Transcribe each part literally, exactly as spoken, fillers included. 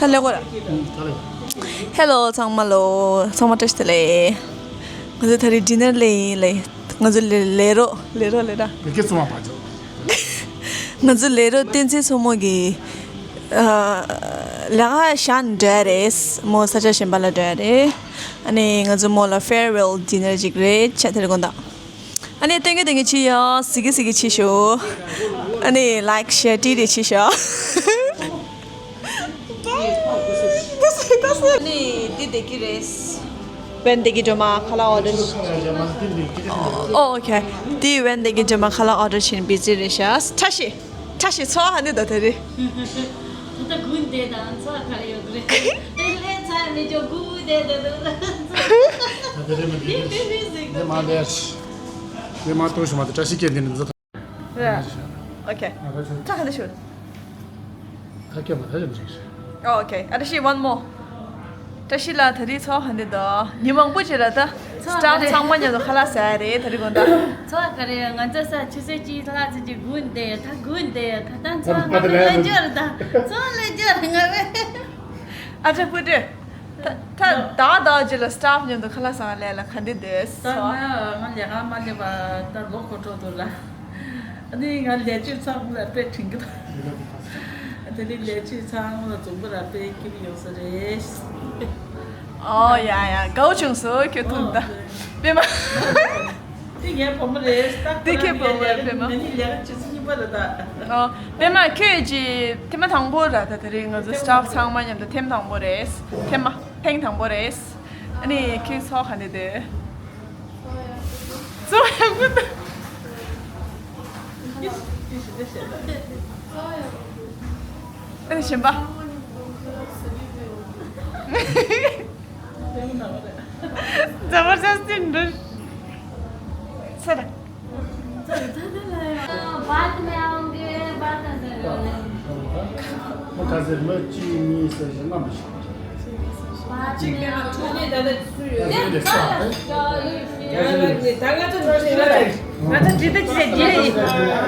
ད་ལེགས་གོ་ར། ཧེ་ལོ་ཚང་མ་ལོ། ཚང་མ་བཀྲ་ཤིས་བདེ་ལེགས། ང་ཚོ་ད་རེས་ཌི་ནར་ལ་ཡིན་ལེ། ང་ཚོ་ལས་ལས་རོགས་ལས་རོགས་ལས་ར། བོད་སྐད་གཙང་མ་པ་ཅོ། ང་ཚོ་ལས་རོགས་བསྟན་འཛིན་མཚོ་མོ་གི་ཨ་ལས་ཀ་བཞག་ནས་འགྲོ་ཡ་རེད། མོ་ས་ཆ་གཞན་པ་ལ་འགྲོ་ཡ་རེད། ཨ་ནི་ང་ཚོ་མོ་ལ་ཕེར་ཝེལ་ཌི་ནར་ཅིག་རེད་ཆ་དེར་དགོངས་དག་ཨ་ནི་སྟོན་གི་སྟོན་གི་ཆི་ཡོ། སི་གི་སི་གི་ཆི་ཤོ། ཨ་ནི་ལའིག་ཤེར་ཏི་རེ་ཆི་ཤོ། ཨ་ནི་འདི་བདེ་གི་རེད། ཝེན་བདེ་གི་སྒྲོལ་མ་ཁ་ལག་ཨོ་ཌར། ཨོ་ཨོ་ཁེ། འདི་ཝེན་བདེ་གི་སྒྲོལ་མ་ཁ་ལག་ཨོ་ཌར་བྱས་ནས་བི་ཛི་རེད་ཤག་ཁྲ་ཤི། ཁྲ་ཤི་ཚོ་ཧ་ནི་ད་དེ་རེད། ད་ལྟ་དགུན་བསྡད་དང་ཚོ་ག་རེ་ཡོད་གི་རེད། དེ་ལས་ཚ་མི་ཅོ་དགུ་བསྡད་དེ་འདུག་ད་དེ་རེད་མ་འདི་གི་རེད། དེ་མ་ལས། དེ་མ་གཏོགས་ཞུ་མ་ཐུབ། བཀྲ་ཤིས་སྐྱེ་ལྡན་འདི་ཚོ། རེད། ཨོ་ཁེ། ད་ག་འདི་ཞུ། ད་སྐྱེ་མ་ཐ་ཞབས་ཞུ། ཨོ་ཁེ། ཨ་བཀྲ་ཤིས་one more། བཀྲ་ཤིས་ལགས་ད་རེས་ཚོགས་ག་འདི་འདུག་ཉིན་མང་པོ་བྱས་ར་ད། ཚོགས་སི་ཊཕ་ག་རེ། ཚང་མ་མཉམ་དུ་ཁ་ལག་ཟ་ཡ་རེད་ད་རེས་དགོང་དག་ཚོགས་ག་རེ། ང་ཚོ་ས་ཆུ་ཚོད་གཅིག་ལྷག་ཙམ་གྱི་སྒུག་བསྡད། ད་སྒུག་བསྡད། ད་ལྟ་ཚོགས་ང་ཚོ་ལས་འབྱོར་ད། ཚོགས་ལས་འབྱོར་ང་བས། ཨ་ཅག་པུ་ཏྲེ། ད་ད་ཟླ་ཟླ་རྗེས་ལ་སི་ཊཕ་མཉམ་དུ་ཁ་ལག་ཟ་བ་ལས་ལ་ག་འདི་འདོད། ད་ང་ང་ལས་ཀ་མ་ལས་པ་ད་ལོ་འཁོར་འགྲོ་འདུག་ལ། ཨ་ནི་ང་ལས་བྱེད་ཚང་མ་ལ་དཔེ་དྲན་གི་འདུག་དེ་ནི་ལས་བྱེད་ཚང་མ་ལ་འཛོམས་པ་ར་དཔེ་སྐྱིད་པོ་ཡོང་ས་རེད། ཨོ་ཡ་ཡ་དགའ་བོ་བྱུང་སོང་ཁྱོད་ཐུག་ད། པད་མ། དེ་ངའི་བུ་མོ་རེད། ད་དེ་ཁྱེད་བུ་མོ་རེད་པད་མ། ང་གཉིས་ལས་ཀ་བྱེད་ཚུལ་གཉིས་པ་རེད་ད། ཨོ། པད་མ་ཁྱོད་ཀྱི་ཐེངས་མ་དང་པོ་ར་ད་དེ་རིང་ང་ཚོ་སི་ཊཕ་ཚང་མ་མཉམ་དུ་ཐེངས་མ་དང་པོ་རེད། ཐེངས་མ་ཐེངས་དང་པོ་རེད། ཨ་ནི་ཁྱོད་ཚོགས་ག་འདི་འདོད། ཚོགས་ཡག་པོ་འདུག་ཨ་ནི་གཞན་པ། འཛམ་བུ་གླིང་འགྲོ། ཚེ་ར། बाद में आऊंगे, बाद में। ཁ་ཟེར་མི་གཅིག་གཉིས་ཟེར་བཞི་ལྔ་མི་ཤོག་གཅིག་དེ་ན་ཐུག་ནས་ད་ལྟ་སུ་ཡོད། ད་ང་ཚོ་འགྲོ་ཞིག་ལ། ང་ཚོ་འདི་ལྟ་ཅི་ཟེར་འདི་རེད།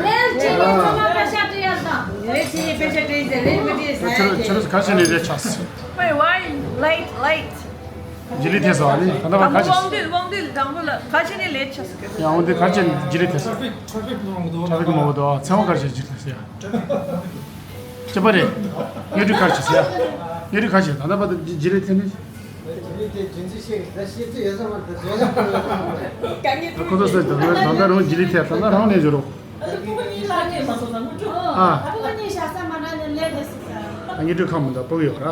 ལས་ཅི་ཡོད་ཚང་མ་པེ་ཤ་སྤྲད་ཡ་དང་། ལས་ཅི་ཡོད་པེ་ཤ་སྤྲད་ཟེར་ལས་མི་སྤྲད་ཟེར། ཁྱོད་ཁྱོད་ག་ཚོད་ནས་རེད་ཆགས། Wait, why late, late? ཇི་ལི་ཐེ་སོ་ཨ་ནི་ད་ལྟ་བ་དང་པོ་ག་ཅི། དབང་འདུས། དབང་འདུས་དང་པོ་ལ་ག་ཅི་ནས་ལེཊ་ཆགས་སོ། ཡང་འོན་ཏེ་ག་ཅི་ཇི་ལི་ཐེ་སོ། ཊ་ཕིག་མང་པོ་འདུག་ཊ་ཕིག་མང་པོ་འདུག་ཚེ་དབང་ག་ཅི་ཇི་ལི་ཐེ་སོ་ཡ། ཅི་པ་རེད། ཉེ་དུས་ག་ཅི་སོ་ཡ། ཉེ་དུས་ག་ཅི་ད་ལྟ་བ་དང་ཇི་ལི་ཐེ་ནི། ཁོ་ཚོ་སོ་ད་ལྟ་རང་ཇི་ལི་ཐེ་ད་ལྟ་རང་ནས་འཇོ་རོགས། ཨ། ཉེ་དུས་ཁམས་འདི་སྤོ་ཡོད་ར།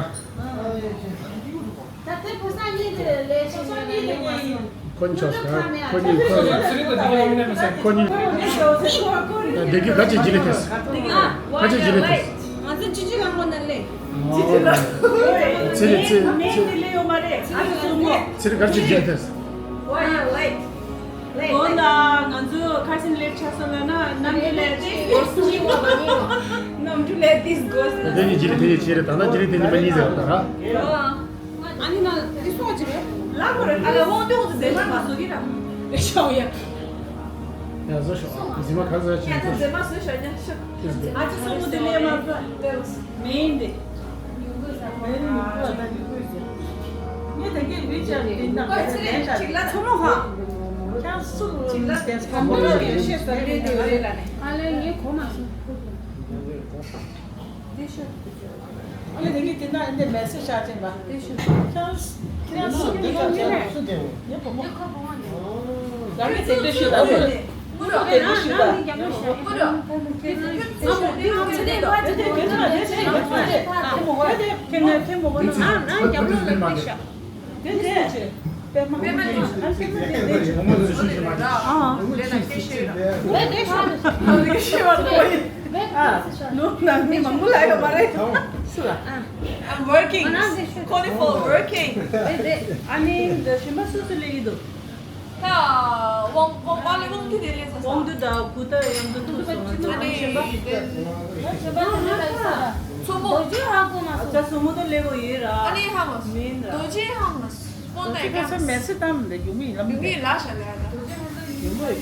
ད་དེ་ཕོ་གསར་གཉིས་དེ་ལས་བྱེད་ཡིན་ན་ཡོང་མ་སོང་། ཁོ་གཉིས་ཆོག་ཟེར། ཁོ་གཉིས་ཁོ་གཉིས། ད་བདེ་སྐྱིད་ག་ཅི་ཇི་ལི་ཐེ་སོ། ག་ཅི་ཇི་ལི་ཐེ་སོ། ང་ཚོ་ཅི་ཅི་ལ་མོ་ན་ལེ། ཚེ་རིང་ཚེ་རིང་ཚེ་རིང་། མེ་དེ་ལེ་ཡོད་མ་རེད། ཨ་ཚོ་མོ། ཚེ་རིང་ག་ཅི་ཇི་ལི་ཐེ་སོ། དགོངས་དག་ང་ཚོ་ཁ་སང་ལེཊ་ཆགས་སོང་ལབ་ན་གནམ་གྲུ་ལེཊ་དིས་གོ་སོང་། གནམ་གྲུ་ལེཊ་དིས་གོ་སོང་། དེ་ནི་ཇི་ལི་ཐེ་ཡི་ཆེ་རེད། ད་ལྟ་ཇི་ལི་ཐེ་གཉིས་པ་གཉིས་ཟེར་བ་ད་ར། ཨ་ནི་ན་དེ་སོང་ཅི་རེད། ལ་མོ་རེད། ཨ་ལ་དབང་དུ་ཧོ་དུ་ཟེར་མ་མ་བཟོ་གི་ར། ཨེ་ཤོག་ཡ། ཡ་བཟོ་ཤོག་ཨ་ཟི་མ་ག་ཟེར་ཡ་ཅི་ན་ད་ཟེར་མ་བཟོ་ཤོག་ཡ་ཤོག་ཨ་ཅི་སོང་མོ་དེ་ལས་མ་བཟོ། མེ་ཡིན་དེ། མེ་ནི་མི་བཟོ་ད་ཡོད་གི་ཟེར། ངས་ད་གིན་བི་ཅར་དེ་ན་ག་ཟེར་ལན་ཤ་ཅིག་ལ་ཚོ་མོ་ཧ། ཁྱང་སུ་ཅིག་ལ་དེ་ཚོ་མོ་ལ་ཡོད་ཤེས་ས་རེད་དེ་ལ་ལ་ནི། ཨ་ལས་ངས་གོ་མ་སོང་། དེ་ཤོག་ཨ་ལས་དེ་གི་དེ་ན་འདི་མེ་སེ་ཤག་ཅན་པ། དེ་ཤོག་ཁྱང་ཁྱང་སུ་དེ་ཤོག་ཁྱང་སུ་དེ་ངའི་བུ་མོ། ད་ནི་དེ་འདྲ་ཤོད་ད་ནི། ཨུ་རུ་དེ་འདྲ་ཤོད་ད། ཨུ་རུ། ཨ་མོ་དེ་ང་ཚོ་དེ་འདྲ་དེ་འདྲ་དེ་འདྲ་དེ་འདྲ་དེ་འདྲ། ཨ་མོ་ཝ་དེ་ཁྱེད་ང་ཐེ་མོ་ཝ་ན་ཨ་ན་རྒྱབ་ལོགས་ལ་ཁྱེད་ཤག་དེ་དེ་པད་མ་པད་མ་ཨ་པད་མ་དེ་དེ་ཨ་ལས་ན་ཁྱེད་ཤེས་ར། ལས་དེ་ཤོད་ཨ་ལས་ཤེས་བ་དོ་ཡིན། ཨ་ལོ་ནང་མི་མང་པོ་ལ་ཡོད་མ་རེད། སུ་ལ། I'm working. Calling for working. དེ་དེ་ཨ་ནི་འདི་གཞན་པ་སུ་སུ་ལས་ཡིན་འདུག་ད་དབང་དབང་པ་ལས་དབང་དུ་དེ་ལས་ས་དབང་དུ་དང་སྐུ་ད་ཡང་དུ་ཐུག་སོང་ང་ཚོ་ཨ་ནི་གཞན་པ། གཞན་པ་ལས་ས་ས་ཚོ་མོ། རྡོ་རྗེ་ཧང་གོ་མ་ཨ་ཙ་སོང་། སོ་མོ་དོ་ལས་གོ་ཡེ་ར། ཨ་ནི་ཧང་མ་མིན་ར། རྡོ་རྗེ་ཧང་མ་སོང་ན་ཁ་ས་མེ་སི་ཏམ་ལ་ཡུ་མི་ལམ་ཡུ་མི་ལ་ཤ་ལ་ཡ་ད། ཡུ་མི་ཡ།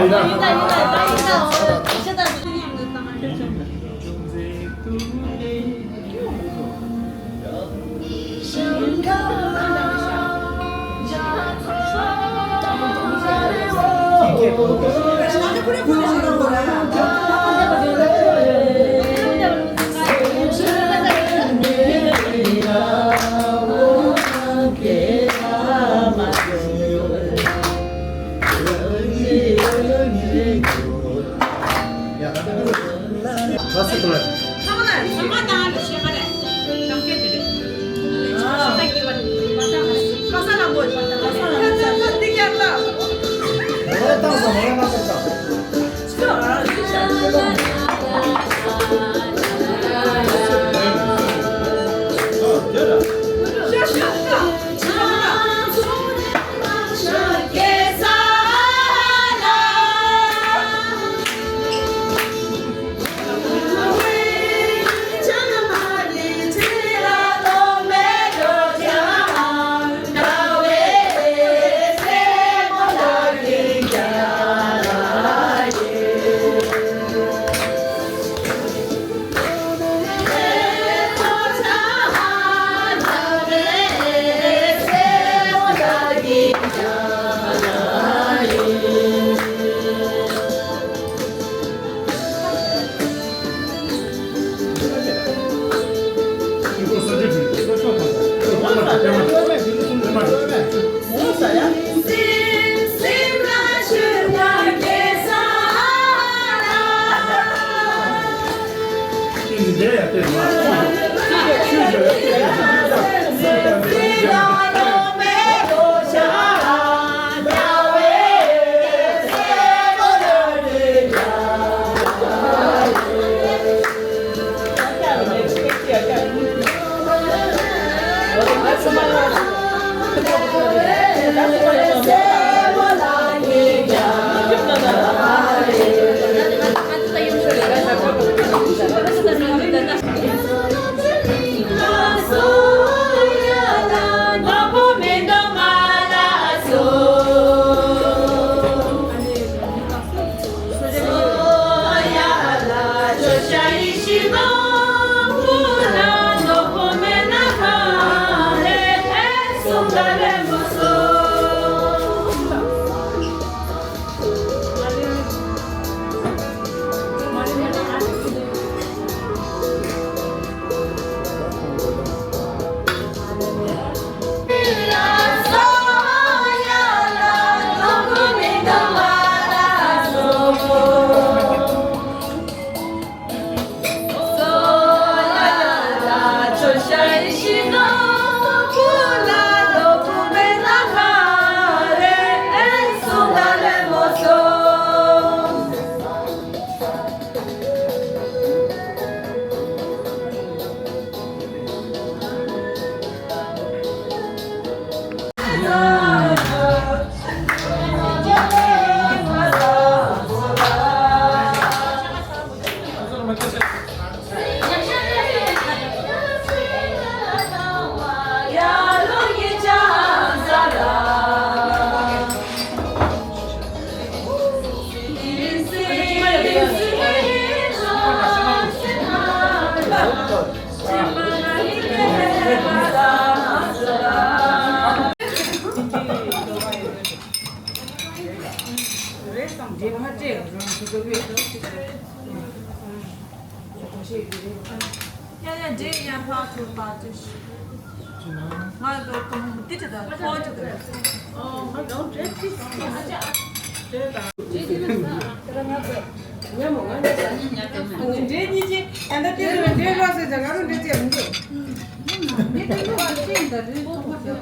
ཡིན་ད། རེད་དང་འདྲེས་མ་སྤྲད་རང་གི་འདུག་གི་འདུག་ཅི་ཟེར། ཡ་ཡ་འདྲེས་ཡ་ཕ་ཐུར་པ་ཅི་ཞིག་ང་ལོ་གང་འདི་ཅི་དང་ཁོ་ཅི་དང་། འདྲེས་གཉིས་ཀྱི་ད་ལྟ་དེ་ལ་འདྲེས་ལོག་ཟེར་ཙང་ང་རང་འདྲེས་ཅི་མི་འདུག་འདི་ལྟ་བུ་ཅི་ཡིན་ད་རེད་ཐོག་མ་དེ།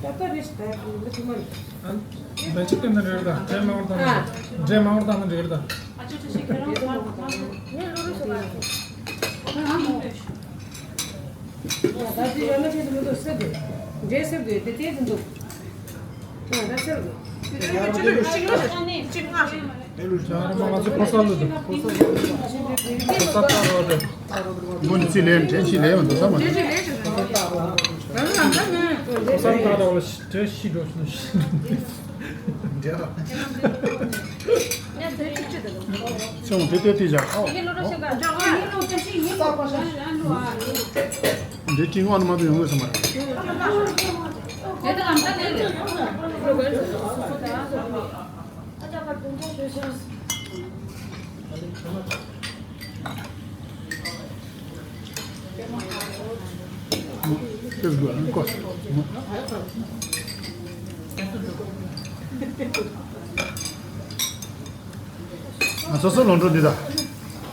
ད་ལྟ་རེ་ཞིག་ད་ཡག་པོ་ཡོད་ལ་ཐུག་མ་རེད། མེ་ཆི་ཀན་ནི་རེད་ད། འདྲེ་མང་བོ་བཏང་ན། འདྲེ་མང་བོ་བཏང་ན་འགྲིག་གི་རེད་ད། ད་ཅི་ཡོད་ན་ཁྱེད་ཚོ་མི་འདུག་སེ་དེ། འདྲེ་སེ་དེ་དེ་དེ་ཚོ་འདུག་ད་སེ་དེ། ཡར་མ་ང་ཚོ་ཕོ་གསར་ལ་འདུག་ཕོ་གསར་ཕོ་གསར་ཕ་རོ་དེ། མོ་ནི་ཚི་ལེན་དྲན་ཤི་ལེ་ཡོང་འདུག་ས་མ། ཕོ་གསར་ཕ་རོ་ལ་དྲན་ཤི་འགྲོ་ཤི་ནུ་ཤི། ཅང་དེ་དེ་དེ་བཞག་འདི་ཅི་ངོ་ནི་མ་དུ་ཡོང་གི་སམ་མ་རེད། ང་སོ་སོ་ལོ་འགྲོ་འདི་དང་།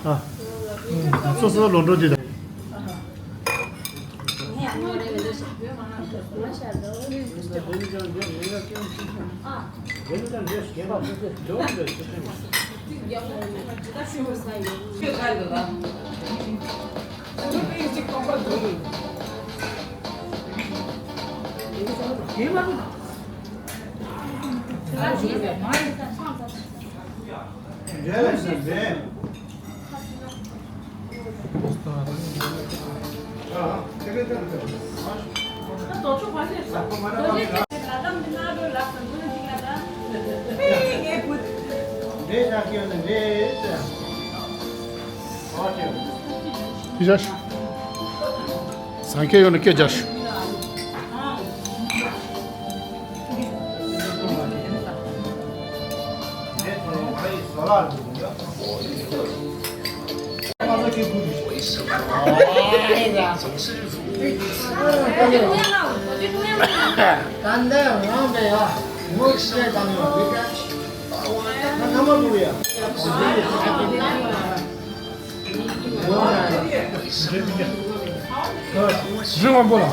ཨ། ང་སོ་སོ་ལོ་འགྲོ་འདི་དང་། ཡ། སངས་རྒྱས་ཡོད་ན་སྐད་རྒྱག་ཤོག་ད་འདི་རང་པས་ཡ། ངོ་ཤེས་དང་ཡོད་འདི་ཀ་ད་ཐ་མ་བུ་ཡ། རི་སྔོན་པོ་ལ།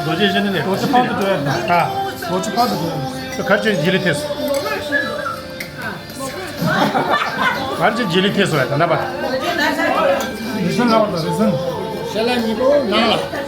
རྡོ་རྗེ་ཕར་དུ་འགྲོ་ཡ། ཨ། རྡོ་རྗེ་ཕར་དུ་འགྲོ་ཡ། གར་ཅན་རྗེས་ལུས་ཐེབས་སོང་། གར་ཅན་རྗེས་ལུས་ཐེབས་སོང་ཡ་ད་ན་པ། རི་སོན་ལ་བར་དང་རི་སོན། ཤ་ལ་གཉིས་པོ་ནང་ལ།